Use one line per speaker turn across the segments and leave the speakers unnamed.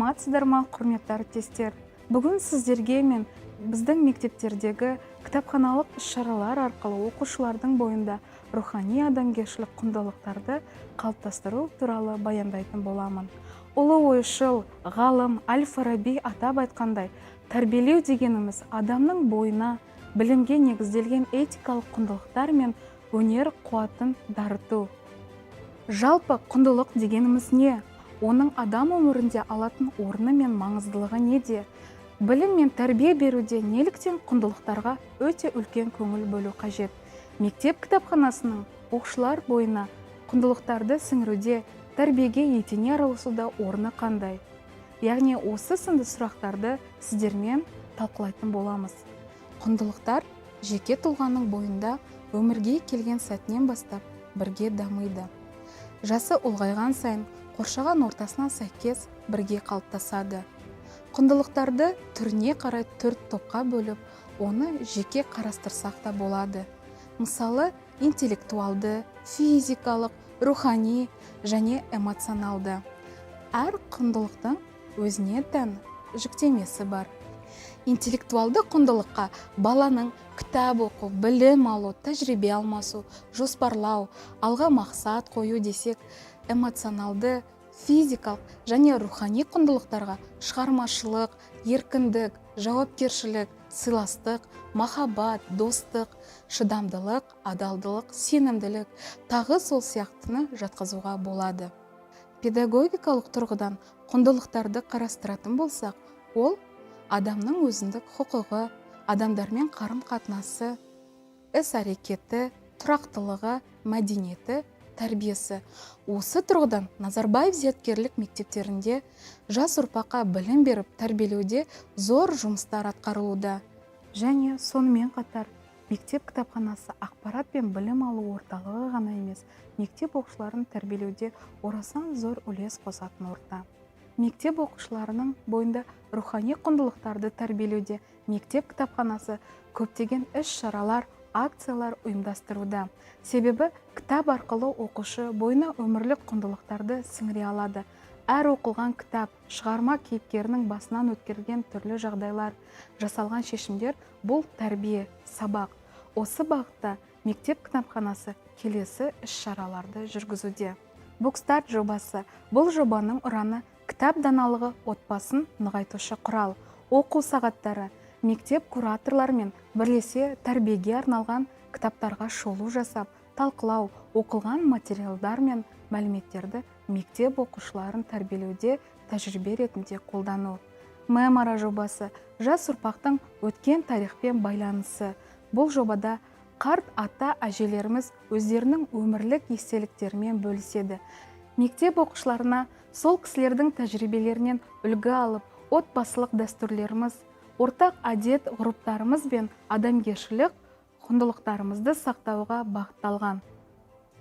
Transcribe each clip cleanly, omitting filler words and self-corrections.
Саламатсыздар ма, құрметті әріптестер! Бүгін сіздерге мен біздің мектептердегі кітапханалық іс-шаралар арқылы оқушылардың бойында рухани адамгершілік құндылықтарды қалыптастыру туралы баяндайтын боламын. Ұлы ойшыл, ғалым әл Фараби атап айтқандай, тәрбиелеу дегеніміз – адамның бойына білімге негізделген этикалық құндылықтар мен өнер қуатын дарыту. Жалпы, құндылық дегеніміз не? Оның адам өмірінде алатын орны мен маңыздылығы неде? Білім мен тәрбие беруде неліктен құндылықтарға өте үлкен көңіл бөлу қажет? Мектеп кітапханасының оқушылар бойына құндылықтарды сіңіруде, тәрбиеге етене араласуда орны қандай? Яғни осы сынды сұрақтарды сіздермен талқылайтын боламыз. Құндылықтар жеке тұлғаның бойында өмірге келген сәтінен бастап бірге дамиды. Жасы ұлғайған сайын қоршаған ортасына сәйкес бірге қалыптасады. Құндылықтарды түріне қарай төрт топқа бөліп, оны жеке қарастырсақ та болады. Мысалы, интеллектуалды, физикалық, рухани және эмоционалды. Әр құндылықтың өзіне тән жіктемесі бар. Интеллектуалды құндылыққа баланың кітап оқу, білім алу, тәжірибе алмасу, жоспарлау, алға мақсат қою десек, эмоционалды, физикалық және рухани құндылықтарға шығармашылық, еркіндік, жауапкершілік, сыйластық, махаббат, достық, шыдамдылық, адалдылық, сенімділік, тағы сол сияқтыны жатқызуға болады. Педагогикалық тұрғыдан құндылықтарды қарастыратын болсақ, ол адамның өзіндік құқығы, адамдармен қарым-қатынасы, іс-әрекеті, тұрақтылығы, мәдениеті, тәрбиесі. Осы тұрғыдан Назарбаев зияткерлік мектептерінде жас ұрпаққа білім беріп, тәрбиелеуде зор жұмыстар атқарылуда. Және сонымен қатар мектеп кітапханасы ақпарат пен білім алу орталығы ғана емес, мектеп оқушыларын тәрбиелеуде орасан зор үлес қосатын орта. Мектеп оқушыларының бойында рухани құндылықтарды тәрбиелеуде мектеп кітапханасы көптеген іс-шаралар, акциялар ұйымдастыруда. Себебі кітап арқылы оқушы бойына өмірлік құндылықтарды сіңіре алады. Әр оқылған кітап, шығарма кейіпкерінің басынан өткерген түрлі жағдайлар, жасалған шешімдер – бұл тәрбие, сабақ. Осы бағытта мектеп кітапханасы келесі іс-шараларды жүргізуде. Букстарт жобасы. Бұл жобаның ұраны: «Кітап даналығы – отбасын нығайтушы құрал». Оқу сағаттары. Мектеп кураторларымен бірлесе тәрбиеге арналған кітаптарға шолу жасап, талқылау, оқылған материалдар мен мәліметтерді мектеп оқушыларын тәрбиелеуде тәжірибе ретінде қолдану. Мемора жобасы. Жас ұрпақтың өткен тарихпен байланысы. Бұл жобада қарт ата әжелеріміз өздерінің өмірлік естеліктерімен бөліседі. Мектеп оқушыларына сол кісілердің тәжірибелерінен үлгі алып, отбасылық дәстүрлеріміз, ортақ әдет ғұрыптарымыз бен адамгершілік құндылықтарымызды сақтауға бағытталған.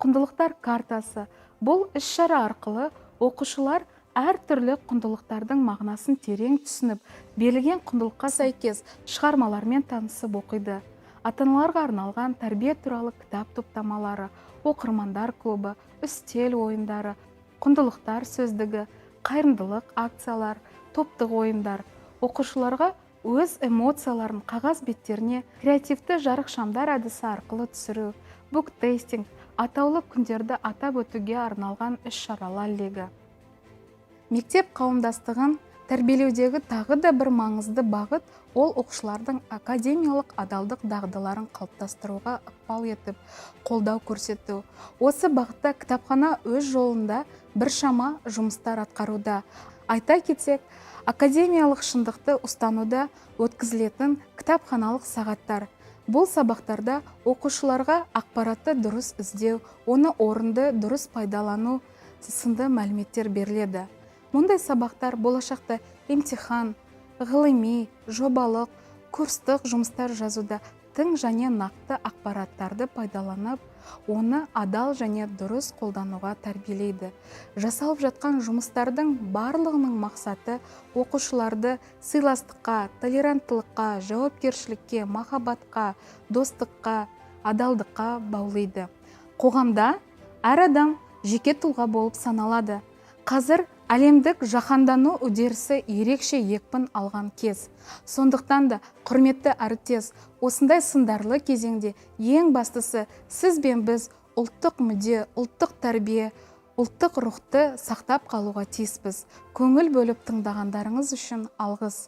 Құндылықтар картасы. Бұл іс-шара арқылы оқушылар әртүрлі құндылықтардың мағынасын терең түсініп, берілген құндылыққа сәйкес шығармалармен танысып оқиды. Ата аналарға арналған тәрбие туралы кітап топтамалары, оқырмандар клубы, үстел ойындары, құндылықтар сөздігі, қайырымдылық акциялар, топтық ойындар. Оқушыларға өз эмоцияларын қағаз беттеріне креативті жарықшамдар әдісі арқылы түсіру, буктестинг, атаулы күндерді атап өтуге арналған іс-шаралар легі. Мектеп қауымдастығын тәрбиелеудегі тағы да бір маңызды бағыт – ол оқушылардың академиялық адалдық дағдыларын қалыптастыруға ықпал етіп, қолдау көрсету. Осы бағытта кітапхана өз жолында біршама жұмыстар атқаруда. Айта кетсек, академиялық шындықты ұстануда өткізілетін кітапханалық сағаттар. Бұл сабақтарда оқушыларға ақпаратты дұрыс іздеу, оны орынды, дұрыс пайдалану сынды мәліметтер беріледі. Мұндай сабақтар болашақта емтихан, ғылыми, жобалық, курстық жұмыстар жазуда тың және нақты ақпараттарды пайдаланып, оны адал және дұрыс қолдануға тәрбиелейді. Жасалып жатқан жұмыстардың барлығының мақсаты – оқушыларды сыйластыққа, толеранттылыққа, жауапкершілікке, махаббатқа, достыққа, адалдыққа баулиды. Қоғамда әр адам жеке тұлға болып саналады. Қазір Әлемдік жаһандану үдерісі ерекше екпін алған кез. Сондықтан да, құрметті әріптес, осындай сындарлы кезеңде ең бастысы, сіз бен біз ұлттық мүдде, ұлттық тәрбие, ұлттық рухты сақтап қалуға тиіспіз. Көңіл бөліп тыңдағандарыңыз үшін алғыс.